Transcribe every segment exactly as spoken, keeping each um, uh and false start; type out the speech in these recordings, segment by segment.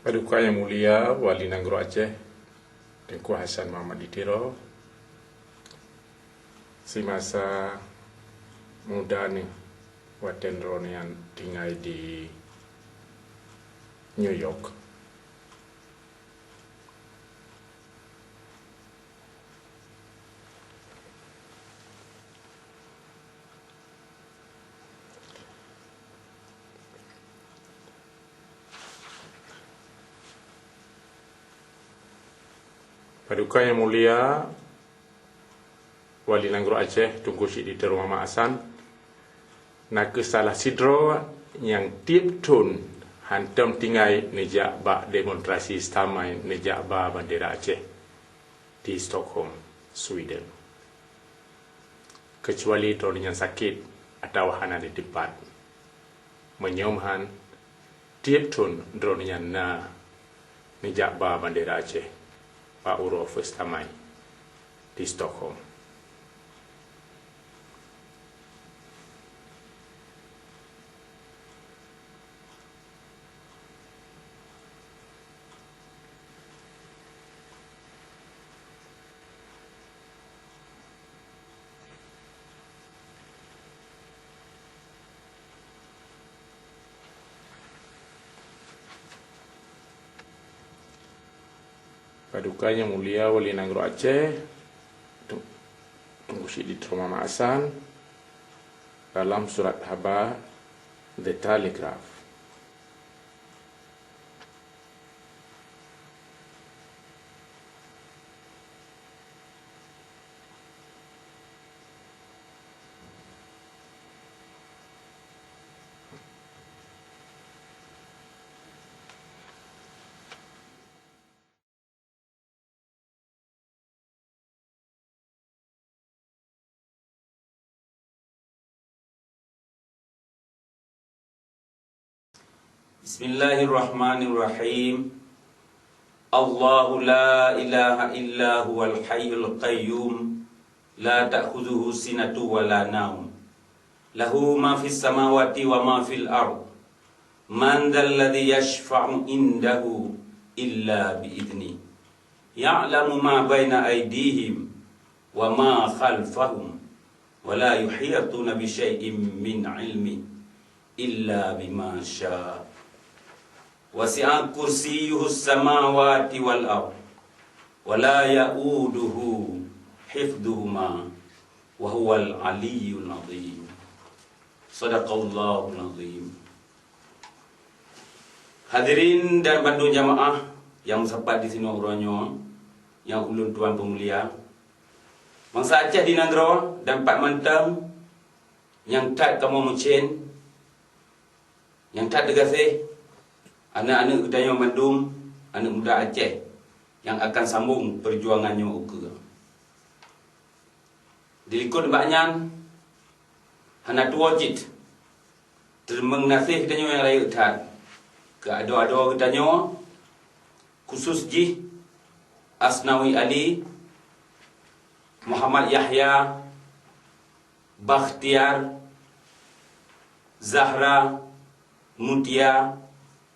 Paduka nyang mulia Wali Nanggroe Aceh, Teungku Hasan Muhammad di Tiro, simasa muda neuh watèe droeneuh nyan tinggai di New York. Paduka nyang mulia Wali Nanggroe Aceh, Teungku Chik Dokto Muhammad Hasan, na kheueh salah sidroe nyang tiep thon hantom tinggai neujak bak demonstrasi seudamai neujak ba bandera Aceh di Stockholm, Sweden. Keucuali droeneuh nyan sakét atawa hana di teumpat. Meunyoe meuhan, tiep thon droeneuh nyan na neujak ba bandera Aceh bak uroe First Damai di Stockholm. Paduka nyang mulia Wali Nanggroe Aceh, Teungku Chik Dokto Muhammad Hasan, dalam surat haba The Telegraph. Bismillahirrahmanirrahim. Allahu la ilaha illa huwal hayyul qayyum, la ta'khudhuhu sinatun wa la naum. Lahu ma fis samawati wa ma fil ard. Man dzalladzi yasyfa'u indahu illa bi idznih. Ya'lamu ma baina aidihim wa ma khalfahum. Wa la yuhituna bi syai'in min ilmihi illa bima sya. Wasi'a kursiyyuhus samawati wal ard. Wa la ya'uduhu hifdhuhuma. Wa huwal aliyyul azim. Sadaqallahul azim. Hadirin dan bandum jamaah nyang meusapat di sinoe uroe nyoe, nyang ulôn tuan peumulia. Bansa Aceh di nanggroe dan pat mantong nyang that kamoe meucen, nyang that teugaséh, aneuk-aneuk geutanyoe mandum, aneuk muda Aceh nyang akan sambong peujuangan nyoe ukeue. Dilikot nibak nyan, hana tuwoe cit, teurimong gaséh geutanyoe nyang rayeuk that keu adoe-adoe geutanyoe, khusos jih Asnawi Ali, Muhammad Yahya, Bakhtiar, Zahra, Mutia,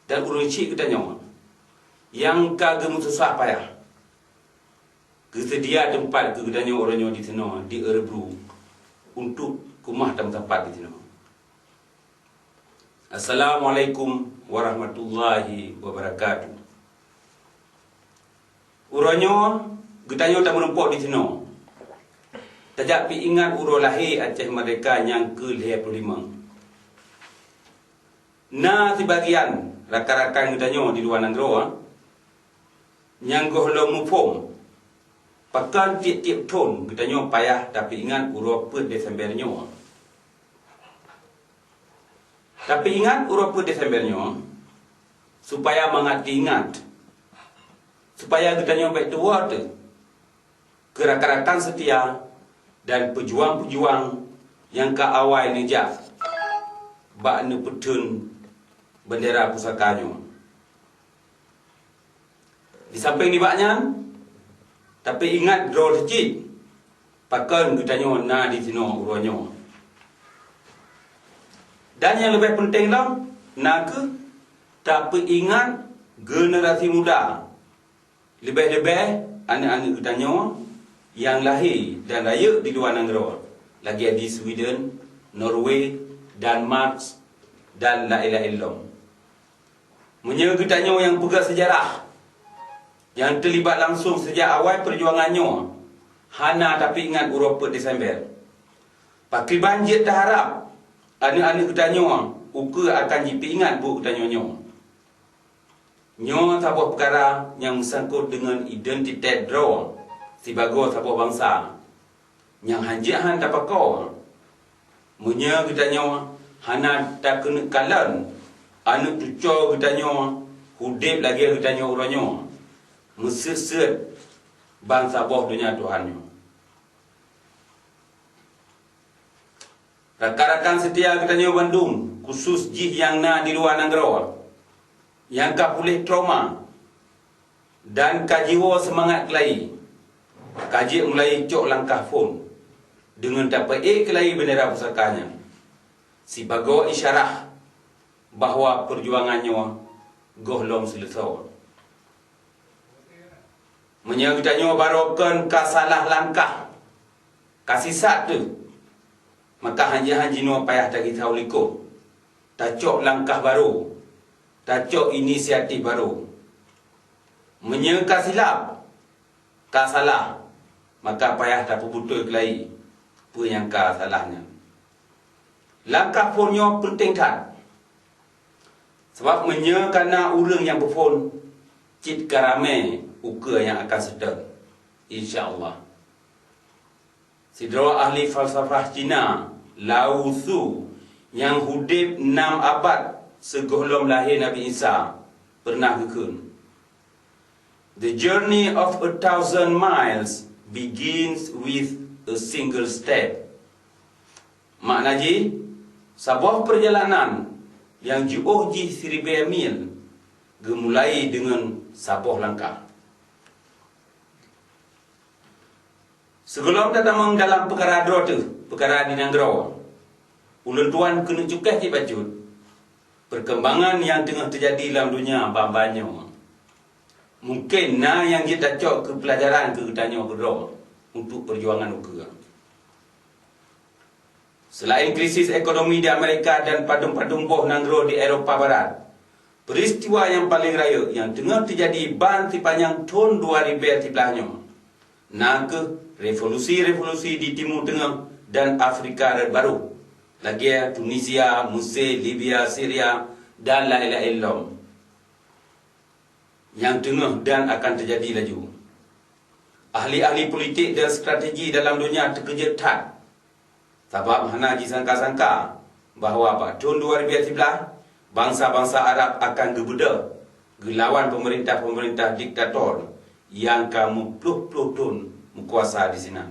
dan ureuëng chik geutanyoe nyang ka geumeususah payah geuseudia teumpat keu geutanyoe uroe nyoe disinoe di Örebro untuk keumah tameusapat disinoe. Assalamualaikum warahmatullahi wabarakatuh. Uroe nyoe geutanyoe tameurumpok disinoe tajak peuingat uroe lahé Aceh Merdeka nyang keu lhée ploh limong. Na sibagian rakan-rakan geutanyoe di luwa nanggroe nyang gohlom muphom pakon tieb-tieb thon geutanyoe payah tapeuingat uroe peuet Desember nyoe. Tapeuingat uroe peuet Desember nyoe supaya mangat teuingat, supaya geutanyoe bék tuwoe teuh keu rakan-rakan seutia dan peujuang-peujuang nyang ka awai neujak bak neupeutheun bendera pusaka nyoe. Di sampéng nibak nyan, tapeuingat droe cit pakon geutanyoe na disinoe uroe nyoe. Dan nyang leubeh peunteng lom na kheueh tapeuingat Generasi muda, leubeh-leubeh aneuëk-aneuëk geutanyoe nyang lahé dan rayeuk di luwa nanggroe, lagée di Sweden, Norway, Denmark, dan laén-laén lom. Meunyoe geutanyoe nyang peugah seujarah nyang teulibat langsong sejak awai peujuangan nyoe, hana tapeuingat uroe peuet Desember. Pakriban jeuet taharab aneuëk-aneuëk geutanyoe ukeue akan jipeuingat buet geutanyoe nyoe? Nyoe saboh peukara nyang meusangkot deungon identitet droe sibagoe saboh bansa nyang hanjeuet han tapakoe. Meunyoe geutanyoe hana takeuneuk kalon aneuëk cucoe geutanyoe udeb lagée geutanyoe uroe nyoe, meuseuet-seuet ban saboh donya Tuhan nyoe. Rakan-rakan seutia geutanyoe bandum, khusos jih nyang na di luwa nanggroe, nyang ka puléh trauma dan ka jiwoe seumangat keulayi, ka jeuet mulai cok langkah phon deungon tapeuék keulayi beundera pusaka nyan sibagoe isyarah bahwa peujuangan nyoe gohlom seuleusoe. Meunyoe geutanyoe baroe kon ka salah langkah, ka sisat teuh, maka hanjeuet-hanjeuet jinoe payah tagisau likot, tacok langkah barô, tacok inisiatif barô. Meunyoe ka silap, ka salah, maka payah tapeubeutôi keulayi peue nyang ka salah nyan. Langkah phon nyoe peunteng that, sabab meunyoe ka na ureuëng nyang peuphon, cit ka ramé ukeue nyang akan seutôt, insya Allah. Sidroe ahli falsafah Cina, Lao Tzu, nyang udeb nam abad sigohlom lahé Nabi Isa, peureunah geukheun, "The journey of a thousand miles begins with a single step." Makna jih, saboh peurjalanan nyang jiôh jih siribée mil geumulai deungon saboh langkah. Sigohlom tatamong dalam peukara droe teuh, peukara di nanggroe, ulôn tuan keuneuk cukéh cit bacut peurkembangan nyang teungoh teujadi lam donya ban-ban nyoe. Mungken na nyang jeuet tacok keu peulajaran keu geutanyoe keudroe untuk peujuangan ukeue. Seulaén krisis ekonomi di Amerika dan padum-padum boh nanggroe di Eropa Barat, peuristiwa nyang paleng rayeuk nyang teungoh teujadi ban sipanyang thon dua ribée siblaih nyoe, na kheueh revolusi-revolusi di Timu Teungoh dan Afrika Rot Barô, lagée Tunisia, Meusé, Libya, Syria, dan laén-laén lom, nyang teungoh dan akan teujadi laju. Ahli-ahli politik dan strategi dalam donya teukeujot that, sabab hana jisangka-sangka bahwa bak thon dua ribée siblaih, bansa-bansa Arab akan geubeudôh geulawan peumeurintah-peumeurintah diktator nyang ka meuploh-ploh thon meukuasa disinan.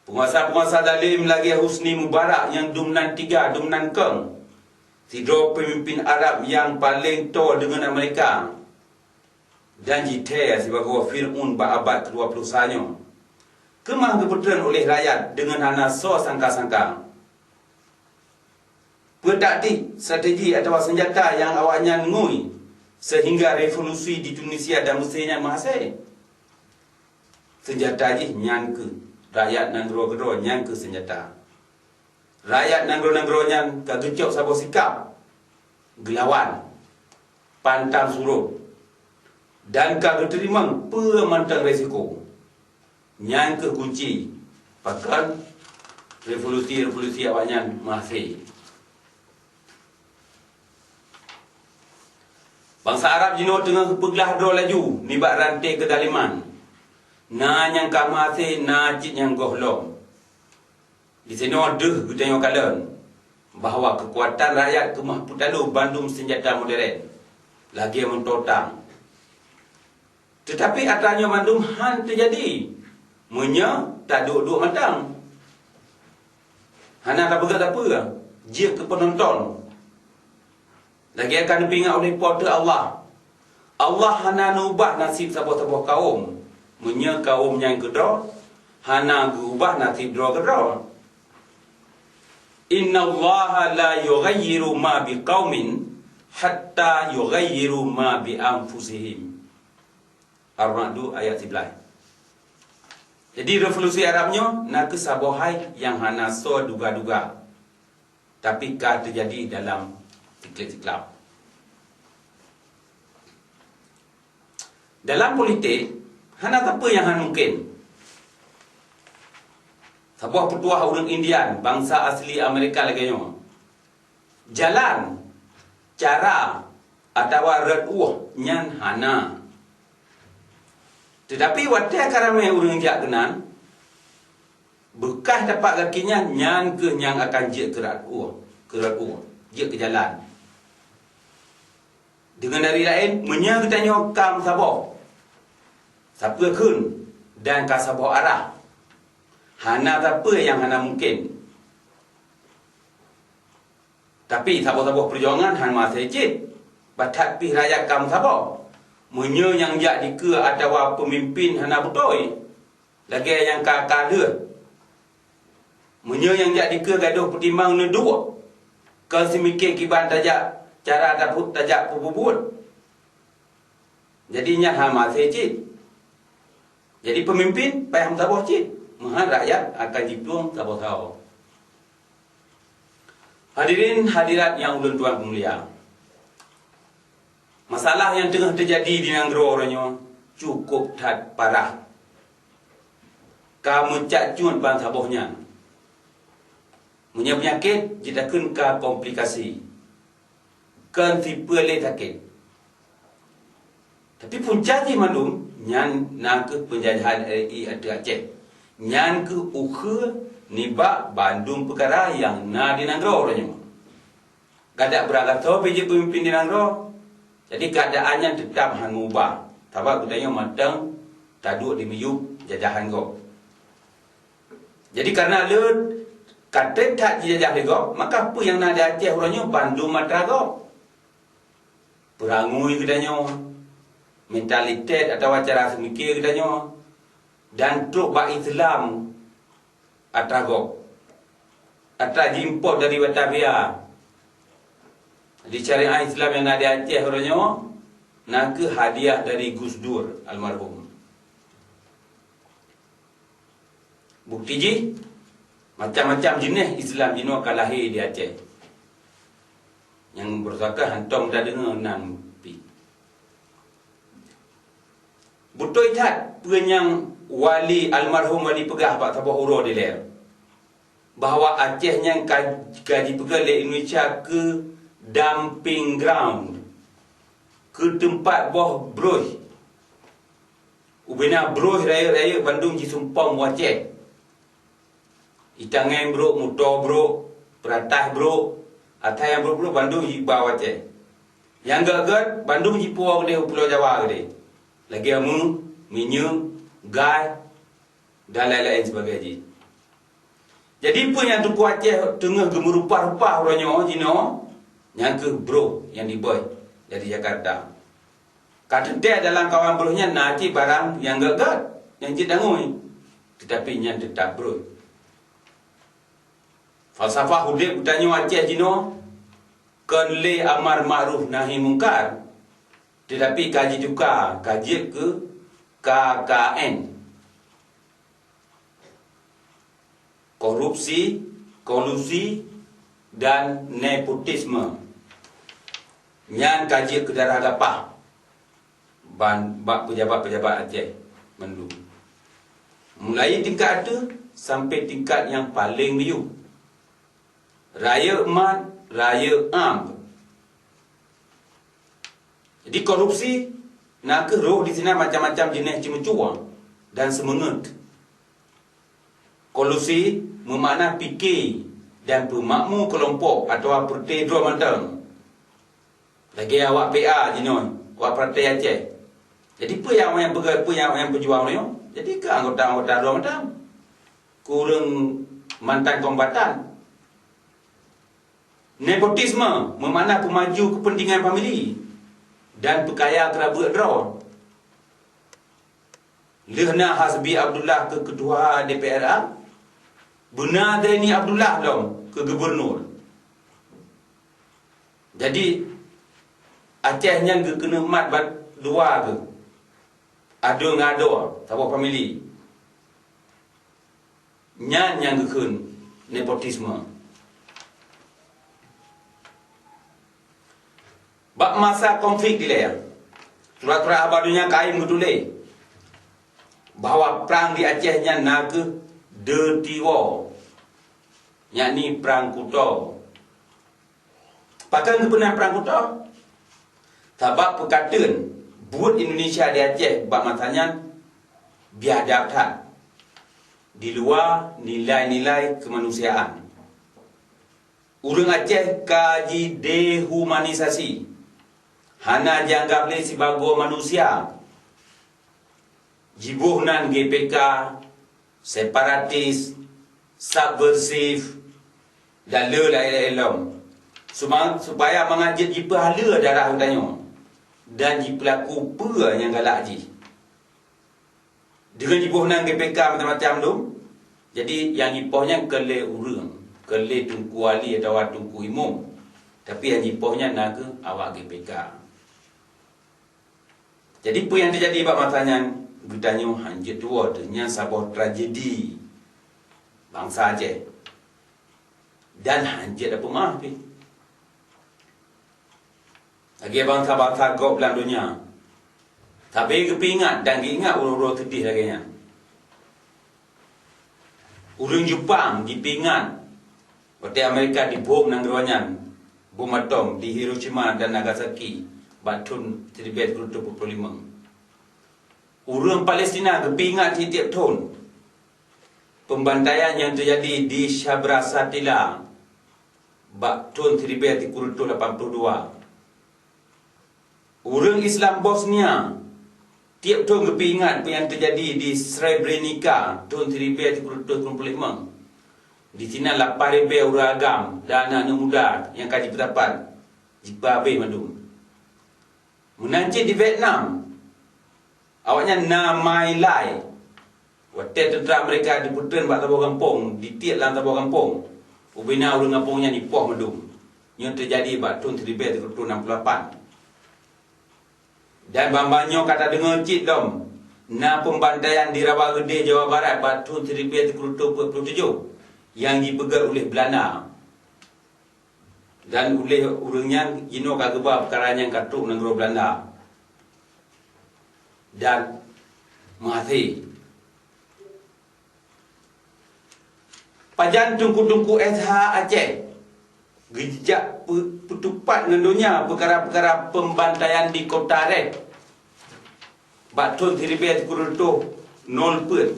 Peunguasa-peunguasa zalem lagée Husni Mubarak nyang dum nan tiga, dum nan kong, sidroe peumimpin Arab nyang paleng toe deungon Amerika, dan jithée sibagoe Fir'aun bak abad keudua ploh sa nyoe, keumah geupeutreun uléh rakyat deungon hana soe sangka-sangka. Peue taktik, strategi atawa seunjata nyang awaknyan ngui seuhingga revolusi di Tunisia dan Meusé nyan meuhase? Seunjata jih nyan kheueh rakyat nanggroe keudroe, nyan kheueh seunjata. Rakyat nanggroe-nanggroe nyan ka geucok saboh sikab geulawan, pantang surot, dan ka geuteurimong peue mantong resiko. Nyan kheueh kunci pakon revolusi-revolusi awaknyan meuhase. Bansa Arab jinoe teungoh peuglah droe laju nibak ranté keudaliman. Na nyang ka meuhase, na cit nyang gohlom. Disinoe deuh geutanyoe kalon bahwa keukuatan rakyat keumah peutaloe bandum seunjata moderen, lagée meuntotang. Teutapi atra nyoe mandum han teujadi meunyoe taduek-duek mantong. Hana tapeugah sapeue, jeuet keu peunonton. Lagée ka neupeuingat uleh Po teu Allah, Allah hana neubah naseb saboh-saboh kawöm meunyoe kawöm nyan keudroe hana geuubah naseb droe keudroe. "Innallaha la yughayyiru ma biqaumin hatta yughayyiru ma bi anfusihim. Ar-Ra'du ayat siblaih. Jadi, revolusi Arab nyoe na kheueh saboh hai nyang hana soe duga-duga, tapi ka teujadi dalam siklik-siklab. Dalam politik, hana sapeue nyang hana mungken. Saboh peutuah ureuëng Indian, bansa asli Amerika lagée nyoe, jalan, cara, atawa rot ueh nyan hana. Teutapi watée ka ramé ureuëng jak keunan, beukah tapak gaki nyan, nyan kheueh nyang akan jeuet keu rot ueh, keu rot ueh, jeuet keu jalan. Deungon ari laén, meunyoe geutanyoe ka meusaboh, sapeue kheun dan ka saboh arah, hana sapeue nyang hana mungken. Tapi saboh-saboh peujuangan hana maséh cit, bah that pih rakyat ka meusaboh. Meunyoe nyang jak dikeue atawa peumimpin hana beutôi, lagée nyang ka-ka lheueh. Meunyoe nyang jak dikeue gadôh peutimang neuduek, kon seumiké kiban tajak cara tapeuet tajak peububuet. Jadi nyan hana maséh cit. Jadi peumimpin payah meusaboh cit, meuhan rakyat akan jiplueng saboh-saboh. Hadirin hadirat nyang ulôn tuan peumulia, masalah nyang teungoh teujadi di nanggroe uroe nyoe cukôp that parah. Ka meucak cut ban saboh nyan. Meunyoe peunyakét, jitakheun ka komplikasi. Kon sipeue lé sakét. Tapi punca jih mandum nyan na kheueh peunjajahan R I ateueh Aceh. Nyan kheueh ukheue nibak bandum peukara nyang na di nanggroe uroe nyoe. Gadak beurangkat soe pih jeuet peumimpin di nanggroe, jadi keuadaan nyan teutab han meuubah, sabab geutanyoe mantong taduek di miyueb jajahan gob. Jadi kareuna leuet ka treb that jijajah lé gob, maka peue nyang na di Aceh uroe nyoe bandum atra gob. Peurangui geutanyoe, mentalitet atawa cara seumiké geutanyoe, dan trok bak Islam atra gob, atra jiimpôt dari Batavia. Di syariat Islam nyang na di Aceh uroe nyoe na kheueh hadiah dari Gus Dur almarhum. Bukti jih, macam-macam jeuneh Islam jinoe ka lahé di Aceh. Nyang beureusakan hantom tadeungoe nan pih. Beutôi that peue nyang wali, almarhum wali peugah bak saboh uroe dilèe, bahwa Aceh nyan ka, ka jipeugah lé Indonesia keu dumping ground, keu teumpat boh broh. Ubena broh rayeuk-rayeuk bandum jisumpom u Aceh. Itangén brok, muto brok, peuratai brok, asai nyang brok-brok bandum jiba u Aceh. Nyang gét-gét bandum jipuwoe keudéh u Pulo Jawa keudéh. Lagée meuh, minyeuk, gas, dan laén-laén sibagai jih. Jadi peue nyang Teungku Aceh teungoh geumeurupah-rupah uroe nyoe jinoe, nyan kheueh broh nyang dibeuet dari Jakarta. Ka teuntée dalam kawan broh nyan na cit barang nyang gét-gét nyang jitangui, teutapi nyan teutab broh. Falsafah udeb geutanyoe Aceh jinoe kon lé amar makruf nahi mungkar, teutapi ka jituka ka jeuet keu K K N. Korupsi, kolusi, dan nepotisme. Nyan ka jeuet keu darah gapah ban bak peujabat-peujabat Aceh mandum. Mulai tingkat ateueh sampai tingkat nyang paleng miyueb. Rayeuk mat, rayeuk am. Jadi korupsi na kheueh rôh di sinan macam-macam jeuneh ceumeucue dan seumeungeut. Kolusi meumakna pike dan peumakmu keulompok atawa peureute droe mantong. Lagée awak P A jinoe, awak Partai Aceh. Jadi peue nyang awaknyan peugah, peue nyang awaknyan peujuang nyoe? Jadi keu anggota-anggota droe mantong. Keu ureuëng mantan kombatan. Nepotisme meumakna peumaju keupeuntengan famili dan peukaya keurabeuet droe. Lheueh na Hasbi Abdullah keu keutuha D P R A, beuna Zaini Abdullah lom keu gubunur. Jadi, Aceh nyan geukeuneuk mat bak dua geuh. Adoe ngon Adoe, saboh famili. Nyan nyang geukheun nepotisme. Bak masa konflik dilée, surat-surat haba donya ka meutuléh bahwa prang di Aceh nyan na kheueh dirty war, yakni prang kuto. Pakon geupeuna prang kuto? Sabab peukateun buet Indonesia di Aceh bak masa nyan biadab that, di luwa nilai-nilai keumanusiaan. Ureuëng Aceh ka jidehumanisasi, hana jianggab lé sibagoe manusia. Jiboh nan G P K, separatis, subversif, dan le laén-laén lom. Suma-, supaya mangat jeuet jipeuhaleue darah geutanyoe dan jipeulaku peue nyang galak jih. Deungon jiboh nan G P K macam-macam tu, jadi nyang jipoh nyan keu lé ureuëng, keu lé teungku wali atawa teungku imum. Tapi nyang jipoh nyan na kheueh awak G P K. Jadi, peue nyang teujadi bak masa nyan, geutanyoe hanjeuet tuwoe teuh, nyan saboh tragedi bansa Aceh. Dan hanjeuet tapeumeu'ah pih. Lagée bansa-bansa gob lam donya, sabe geupeuingat dan geuingat uroe-uroe seudeh lagée nyan. Ureuëng Jepang jipeuingat watée Amerika dibom nanggroe nyan bom atom di Hiroshima dan Nagasaki bak thon siribée sikureueng reutôh peuet plôh limong. Ureuëng Palestina geupeuingat tieb-tieb thon peumbantaian nyang teujadi di Sabra Shatila bak thon siribée sikureueng reutôh lapan plôh dua. Ureuëng Islam Bosnia tieb thon geupeuingat peue nyang teujadi di Srebrenica thon siribée sikureueng reutôh sikureueng plôh limong. Di sinan lapan ribée ureuëng agam dan aneuëk muda nyang ka jipeusapat jipeuhabéh mandum. Meunan cit di Vietnam, awaknyan na My Lai. Watée teuntra Amerika jipeutreun bak saboh gampông, jitiek lam saboh gampông, ubena ureuëng gampông nyan jipoh mandum. Nyoe teujadi bak thon siribée sikureueng reutôh nam plôh lapan. Dan ban-ban nyoe ka tadeungoe cit lom, na peumbantaian di Rawa Geudée, Jawa Barat bak thon siribée sikureueng reutôh peuet plôh tujoh nyang jipeugét uléh Beulanda. Dan uléh ureuëng nyan jinoe ka geuba peukara nyang ka trok nanggroe Beulanda. Dan meuhasé. Pajan teungku-teungku S H Aceh geujak peu-, peutupat ngon donya peukara-peukara peumbantaian di Kota Reh bak thon siribée sikureueng reutôh nol peuet.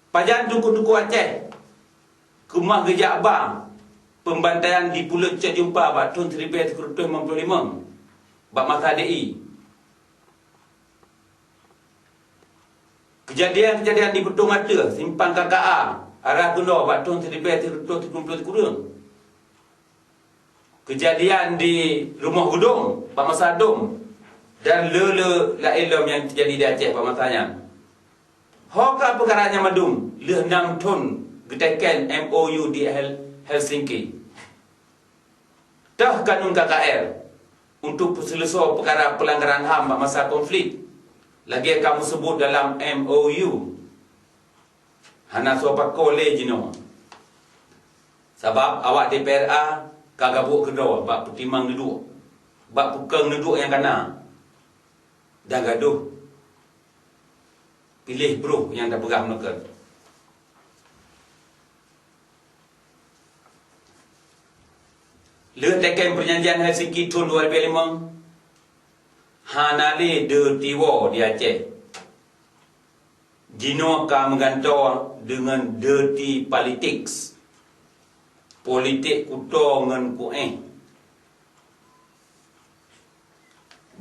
Pajan teungku-teungku Aceh keumah geujak ba peumbantaian di Pulo Cot Jumpa bak thon siribée sikureueng reutôh limong plôh limong bak masa D I. Keujadian-keujadian di Beutong Ateueh, Simpang K K A, arah keunoe bak thon siribée sikureueng reutôh sikureueng plôh sikureueng. Keujadian di Rumoh Geudong bak masa dum dan le-le laén lom nyang teujadi di Aceh bak masa nyan. Ho ka peukara nyan mandum lheueh nam thon geuteken M O U di Hel-, Helsinki. Toh kanun K K R untuk peuseuleusoe peukara peulanggaran ham bak masa konflik, lagée ka meuseubut dalam M O U. Hana soe pakoe lé jinoe. Sabab awak D P R A ka gabuk keudroe bak peutimang neuduek, bak peukong neuduek nyang kana, dan gadoh piléh broh nyang tapeugah meunokot. Lheueh teken peujanjian Helsinki thon dua ribée limong, hana lé dirty war di Aceh. Jinoe ka meugantoe deungon dirty politics, politik kuto ngon kuéh.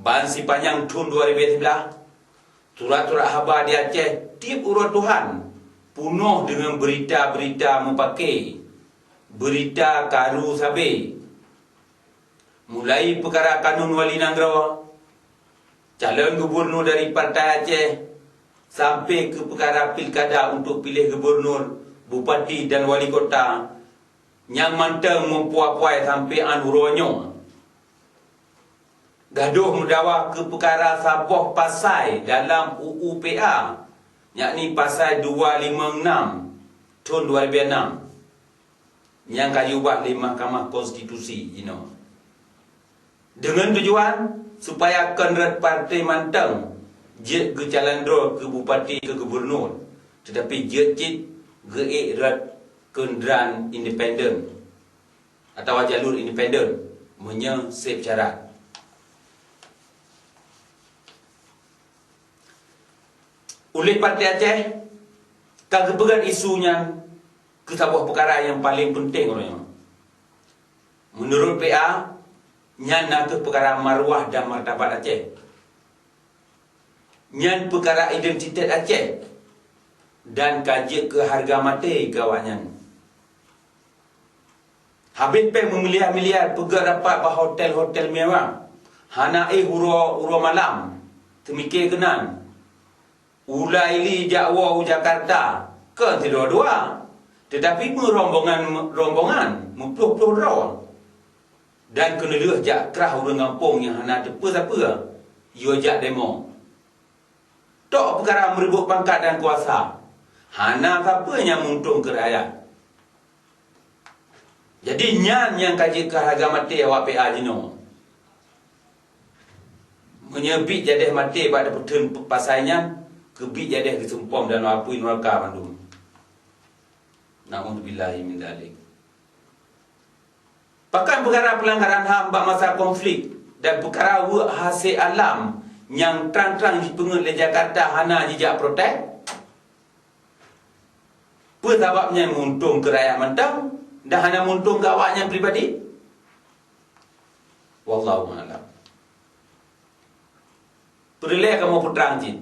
Ban sipanyang thon dua ribée siblaih, surat-surat haba di Aceh tieb uroe Tuhan punoh deungon beurita-beurita meupaké, beurita karu sabé. Mulai peukara kanun wali nanggroe, calon gubunur dari Partai Aceh, sampai keu peukara pilkada untuk piléh gubunur, bupati dan wali kota, nyang mantong meupuai-puai sampai an uroe nyoe. gadoh meudawa keu peukara saboh pasai dalam U U P A, yakni pasai dua limong nam thon dua ribèe nam, nyang ka jiubah lé Mahkamah Konstitusi jinoe. Deungon tujuan supaya kon rot partai mantong jeuet geucalon droe keu bupati, keu gubunur, teutapi jeuet cit geuék rot keudroe independen atawa jalur independen meunyoe sép syarat. Uléh Partai Aceh ka geupeugét isu nyan keu saboh peukara nyang paleng peunteng uroe nyoe. Meunurot P A, nyan na kheueh peukara maruah dan martabat Aceh. Nyan peukara identitet Aceh dan ka jeuet keu hareuga maté keu awaknyan. Habéh péng meumiliar-miliar peugét rapat bak hotel-hotel mewah, hana éh uroe-uroe malam, teumike keunan. Ulai li jak woe u Jakarta, kon sidua-dua, teutapi meurombongan-rombongan, meuploh-ploh droe. Dan keuneulheueh jak krah ureuëng gampông nyang hana teupeue sapeue, yue jak demo. Tok peukara meureubot pangkat dan kuasa, hana sapeue nyang meuuntông keu rakyat. Jadi, nyan nyang ka jeuet keu hareuga maté awak P A jinoe. Meunyoe biet jadeh maté bak tapeutheun pasai nyan, keubiet jadeh geuseumpom dan apui nuraka mandum. Na'udzubillahi min dzalik. Pakon peukara peulanggaran HAM bak masa konflik dan peukara weuek hase alam nyang trang-trang jipeungeut lé Jakarta hana jijak protes? Peue sabab nyan meuuntông keu rakyat mantong dan hana meuuntông keu awaknyan pribadi? Wallahu a'lam. Peureulée kamoe peutrang cit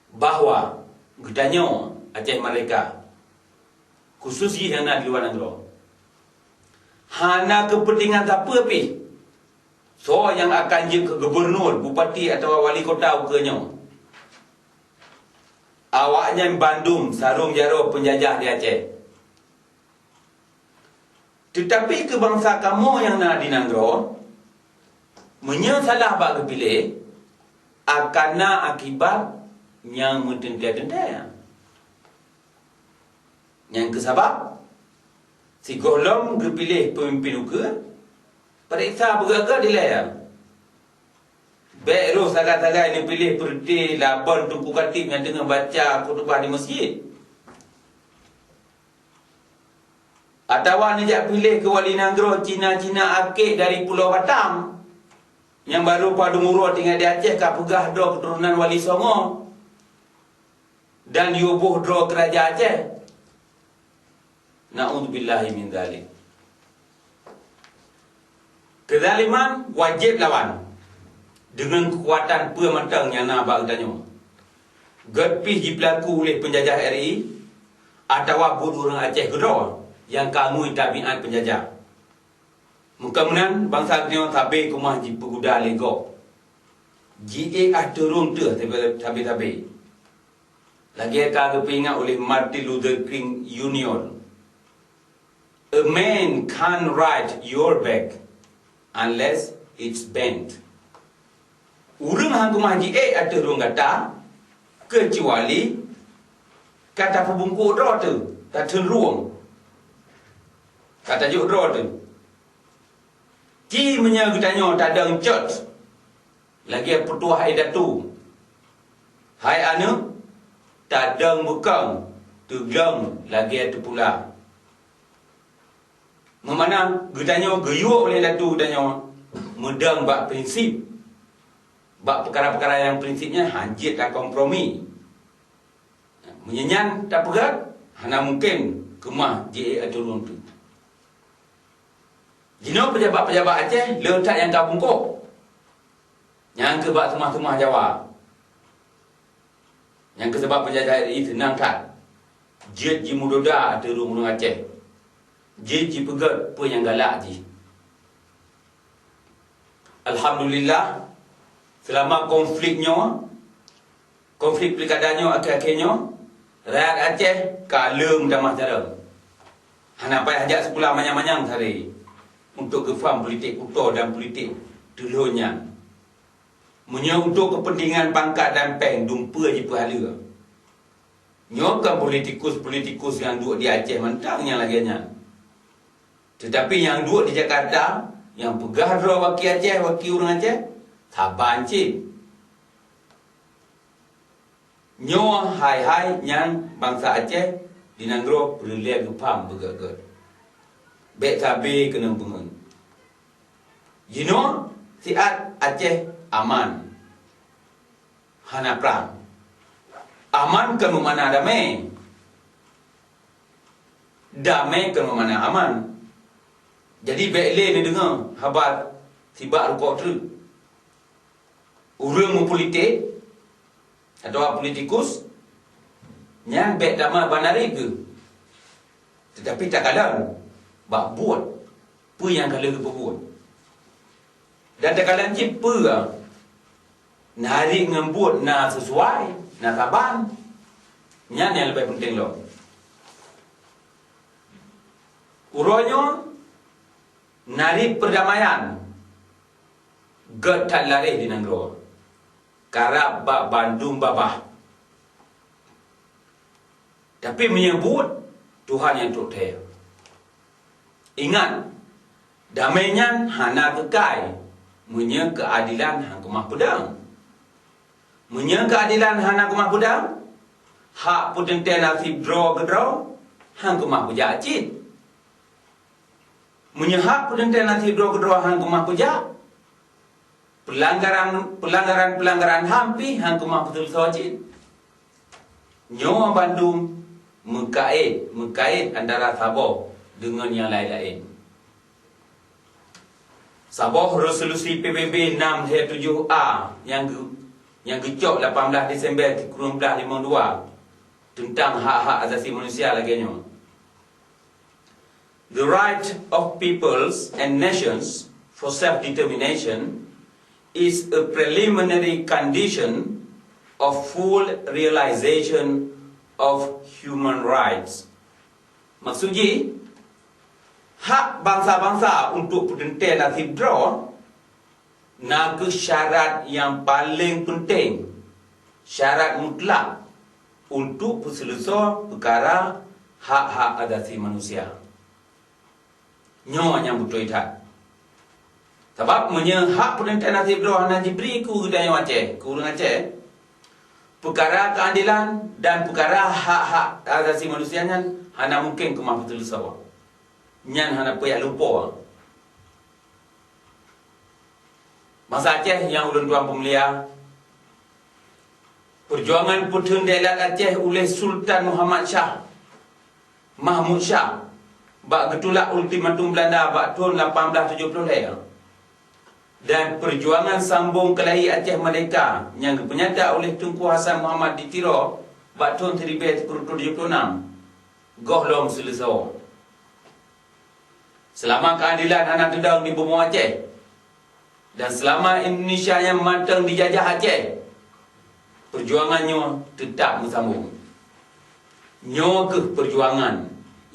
bahwa geutanyoe Aceh Merdeka, khusus jih nyang na di luwa nanggroe, hana keupeuntengan sapeue pih soe nyang akan jeuet keu gubunur, bupati atawa wali kota ukeue nyoe. Awaknyan bandum sarong jaroe peunjajah di Aceh. Teutapi keu bansa kamoe nyang na di nanggroe, meunyoe salah bak geupiléh, akan na akibat nyang meuteuntée-teuntée. Nyang keu sabab, sigohlom geupiléh peumimpén ukeue, pareksa beugét-gét dilée. Bék roh sagai-sagai neupiléh peureuté laban Teungku Khatib nyang teungoh baca khutubah di meuseujid. Atawa neujak piléh keu wali nanggroe Cina-Cina akek dari Pulo Batam, nyang barô padum uroe tinggai di Aceh ka peugah droe keuturonan Wali Songo dan yue boh droe keu Raja Aceh. Na'udzubillahi min dzalik. Keuzaliman wajéb lawan deungon keukuatan peue mantong nyang na bak geutanyoe. Gét pih jipeulaku uléh peunjajah R I atawa buet ureuëng Aceh keudroe nyang ka ngui tabiat peunjajah. Meukeumeunan bansa geutanyoe sabe keumah jipeuguda lé gob. Jiék ateueh rhueng teuh sabe-sabe. Lagée ka geupeuingat uléh Martin Luther King Junior, "A man can't ride your back unless it's bent." Ureuëng hana keumah jiék ateueh rhueng gata, keucuali ka tapeubungkôk droe teuh, tatheun rhueng, ka tajok droe teuh. Ci meunyoe geutanyoe tadong cot lagée peutuah indatu, hai aneuëk, tadong beukong teuglong lagée teupula. Meumana geutanyoe geuyue uléh indatu geutanyoe meudong bak prinsip, bak peukara-peukara nyang prinsip nyan hanjeuet takompromi. Meunyoe nyan tapeugah, hana mungken keumah jiék ateueh rhueng teuh. Jinoe peujabat-peujabat Aceh le that nyang ka bungkôk. Nyang keu bak teumah-teumah Jawa. Nyang keu sabab peunjajah R I seunang that jeuet jimeudoda ateueh ureuëng Aceh, jeuet jipeugét peue nyang galak jih. Alhamdulillah, seulama konflik nyoe, konflik pilkada nyoe akhé-akhé nyoe, rakyat Aceh ka le meutamah carông. Hana payah jak sikula manyang-manyang sabe untuk geufaham politik kuto dan politik Teulhon nyan, meunyoe untuk keupeuntengan pangkat dan péng, dumpeue jipeuhaleue. Nyoe kon politikus-politikus nyang duek di Aceh mantong nyang lagée nyan. Teutapi nyang duek di Jakarta, nyang peugah droe waki Aceh, waki ureuëng Aceh, saban cit. Nyoe hai-hai nyang bansa Aceh di nanggroe peureulée geupaham beugét-gét. Bék sabe keuneuk peungeut. Jinoe siat Aceh aman, hana prang. Aman kon meumakna damé. Damé kon meumakna aman. Jadi bék lé neudeungoe haba sibak rukok treuk. Ureuëng meupolitik atawa politikus nyan bék tamah bak narit geuh, teutapi takalon bak buet peue nyang ka lheueh geupeubuet. Dan takalon cit peue narit ngon buet na sisuai, na saban. Nyan nyang leubeh peunteng lom. Uroe nyoe narit peurdamaian gét that laréh di nanggroe, karab bak bandum babah. Tapi meunyoe buet, Tuhan nyang trok thée. Ingat, damé nyan hana keukai meunyoe keuadelan han keumah peudong. Meunyoe keuadelan hana keumah peudong, hak peuteuntée naseb droe keudroe han keumah peujak cit. Meunyoe hak peuteuntée naseb droe keudroe han keumah peujak, peulanggaran, peulanggaran-peulanggaran HAM pih han keumah peuseuleusoe cit. Nyoe bandum meukaét, meukaét antara saboh deungon nyang laén-laén. Saboh resolusi P B B enam lhée tujoh A nyang geu-, nyang geucok lapan belas Desember sikureueng blaih limong dua teuntang hak-hak asasi manusia lagée nyoe. The right of peoples and nations for self-determination is a preliminary condition of full realization of human rights. Maksud jih, hak bansa-bansa untuk peuteuntée naseb droe na kheueh syarat nyang paleng peunteng, syarat mutlak untuk peuseuleusoe peukara hak-hak asasi manusia. Nyoe nyang beutôi that. Sabab meunyoe hak peuteuntée naseb droe hana jibri keu geutanyoe Aceh, keu ureuëng Aceh, peukara keuadelan dan peukara hak-hak asasi manusia nyan hana mungken keumah peuseuleusoe. Nyan hana peuyak lupo. Bansa Aceh nyang ulôn tuan peumulia, peujuangan peutheun dayeulat Aceh uleh Sultan Muhammad Shah, Mahmud Shah, bak geutulak ultimatum Beulanda bak thon lapan blaih tujoh ploh lhée, dan peujuangan sambong keulayi Aceh Merdeka nyang geupeunyata uleh Teungku Hasan Muhammad di Tiro bak thon siribée sikureueng reutôh tujoh ploh nam, gohlom seuleusoe. Seulama keuadelan hana teudong di bumoe Aceh, dan seulama Indonesia nyang mantong dijajah Aceh, peujuangan nyoe teutab meusambong. Nyoe kheueh peujuangan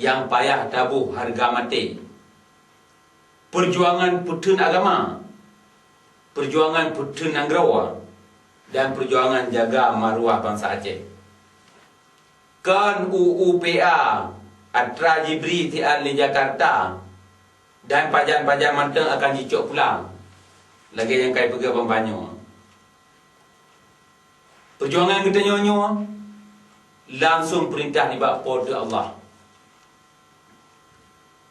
nyang payah taboh hareuga maté. Peujuangan peutheun agama, peujuangan peutheun nanggroe, dan peujuangan jaga maruah bansa Aceh. Kon U U P A atra jibri siat lé Jakarta, dan pajan-pajan mantong akan jicok pulang, lagée nyang ka ipeugah ban nyoe. Peujuangan geutanyoe nyoe langsong peurintah nibak Po teu Allah.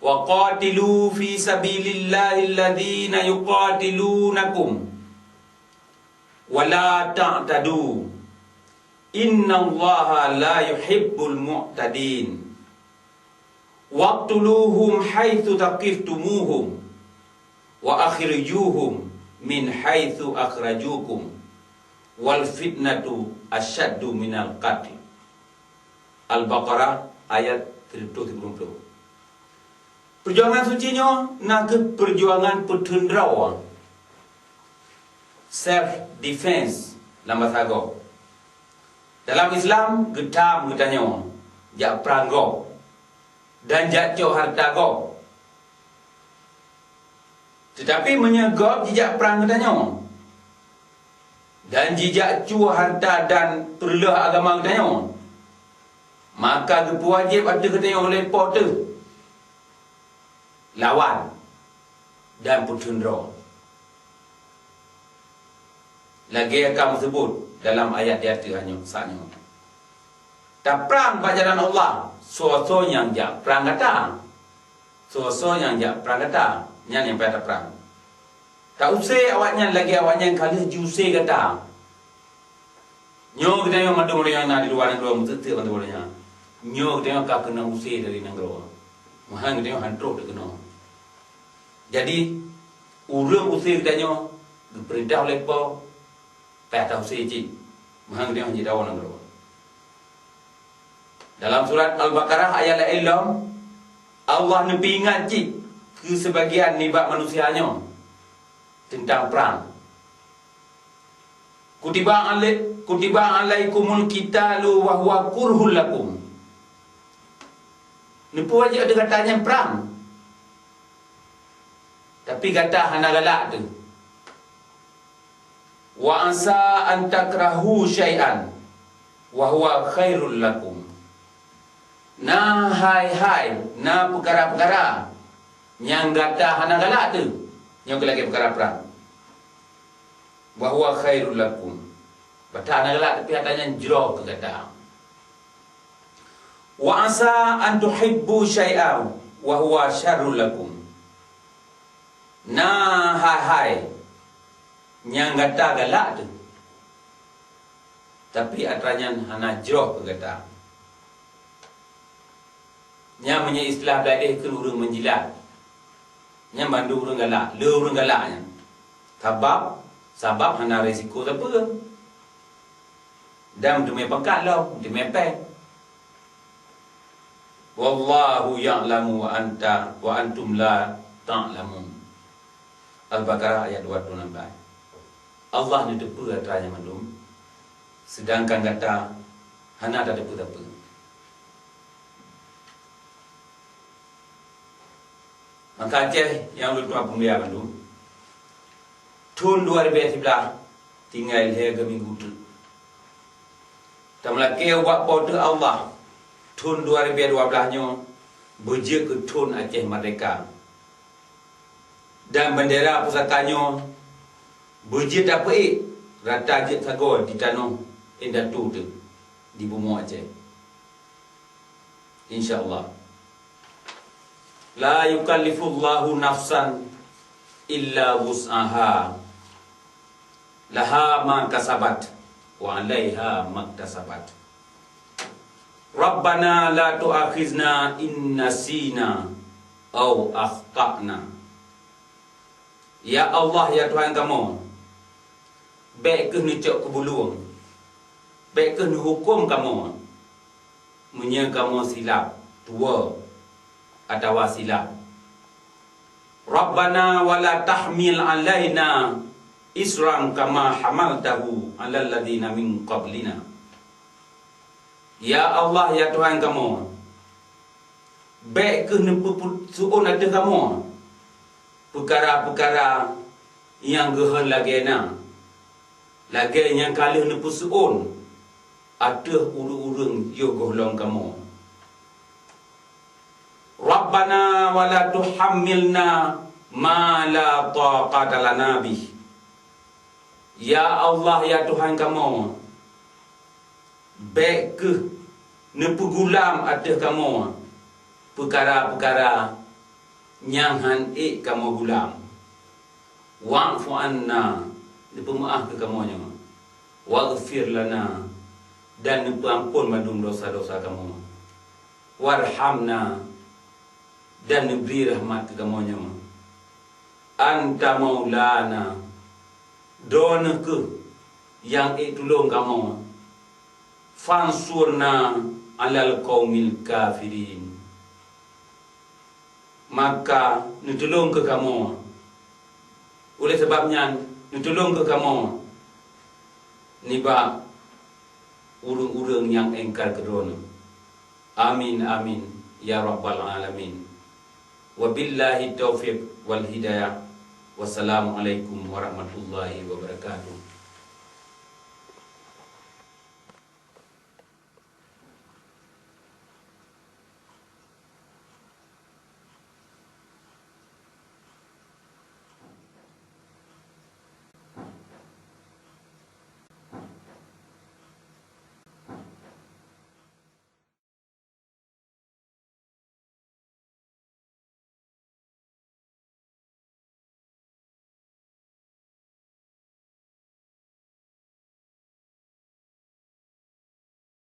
"Wa qatilu fi sabilillahi alladhina yuqatilunakum wa la ta'tadu, innallaha la yuhibbul mu'tadin. Waqtuluhum haitsu thaqiftumuhum wa akhrijuhum min haitsu akhrajukum, wal fitnatu asyaddu minal qatl." Al-Baqarah ayat sireutoh sikureueng ploh. Peujuangan suci nyoe na kheueh peujuangan peutheun droe, self defense lam basa gob. Dalam Islam geutam geutanyoe jak prang gob dan jak cok hareuta gob. Teutapi meunyoe gob jijak prang geutanyoe, dan jijak cue hareuta dan peureulôh agama geutanyoe, maka geupeuwajéb ateueh geutanyoe lé Po teuh lawan dan peuteun droe. Lagée ka meuseubut dalam ayat di ateueh nyoe, saat nyoe. Taprang bak jalan Allah, soe-soe nyang jak prang gata. Soe-soe nyang jak prang gata, nyan nyang payah taprang. Ta-use awaknyan lagée awaknyan ka lheueh jiuse gata. Nyoe geutanyoe mandum ureuëng nyang na di luwa nanggroe, meuteuk-teuk mandum ureuëng nyan. Nyoe geutanyoe ka keuneuk use dari nanggroe. Meuhan geutanyoe han trok teukeunoe. Jadi, ureuëng use geutanyoe geupeurintah lé Po, payah ta-use cit. Meuhan geutanyoe han jidawa nanggroe. Dalam surat Al-Baqarah ayat laén lom, Allah neupeuingat cit keu seubagian nibak manusia nyoe teuntang prang. Kutiba alai-, kutiba alaikumul qitalu wa huwa kurhul lakum. Neupeuwajéb ateueh gata nyan prang. Tapi gata hana galak teuh. Wa asa an takrahu syai'an wa huwa khairul lakum. Na hai-hai, na peukara-peukara nyang gata hana galak teuh, nyoe keuh lagée peukara prang. Wa huwa khairul lakum. Gata hana galak, tapi atra nyan jroh keu gata. Wa asa an tuhibbu syai'a wa huwa syarrul lakum. Na hai-hai nyang gata galak teuh, tapi atra nyan hana jroh keu gata. Nyan meunyoe istilah Gaidéh kheun ureuëng meujilat. Nyan bandum ureuëng galak, le ureuëng galak nyan. Sabab, sabab hana risiko sapeue. Dan teumé pangkat lom, teumé péng. Wallahu ya'lamu wa anta, wa antum la ta'lamun. Al-Baqarah ayat dua puluh enam. Allah neuteupeue atra nyan mandum, seudangkan gata hana tateupeue sapeue. Maka Aceh nyang ulôn tuan peumulia bandum, thon dua ribèe siblaih tinggai lhèe minggu teuk. Tameulakèe ubak Po teu Allah, thon dua ribèe dua blaih nyoe beujeuet keu thon Aceh Merdeka. Dan bendera pusaka nyoe beujeuet tapeuék rata jeuet sagoe di tanoh indatu teuh di bumoe Aceh. Insya Allah. La yukallifullahu nafsan illa wus'aha. Laha ma kasabat wa 'alaiha maktasabat. Rabbana la tu'akhizna in nasina au akhtana. Ya Allah, ya Tuhan kamoe, bèk kheueh neucok keubulông, bèk kheueh neuhuköm kamoe, meunyoe kamoe silap tuwoe atawa silap. Rabbana wa la tahmil 'alaina isran kama hamaltahu 'alal ladzina min qablina. Ya Allah, ya Tuhan kamoe, bèk kheueh neupeuseuôn ateueh kamoe peukara-peukara nyang geuhon lagèe na, lagèe nyang ka lheueh neupeuseuôn ateueh ureuëng-ureuëng yoh gohlom kamoe. Rabbana wa la tuhammilna ma la taqata lana bih. Ya Allah, ya Tuhan kamoe, bèk kheueh neupeugulam ateueh kamoe peukara-peukara nyang hán ék kamoe gulam. Wa'fu 'anna, neupeumeu'ah keu kamoe nyoe. Waghfir lana, dan neupeuamphon mandum desya-desya kamoe. Warhamna, dan neubri rahmat keu kamoe nyoe. Anta maulana, Droeneuh kheueh nyang ék tulông kamoe. Fansurna 'alal qaumil kafirin. Maka neutulông kheueh kamoe. Oleh sabab nyan, neutulông kheueh kamoe nibak ureuëng-ureuëng nyang ingkar keu Droeneuh. Amin, amin, ya rabbal alamin. Wabillahi taufiq wal hidayah. Wassalamualaikum warahmatullahi wabarakatuh.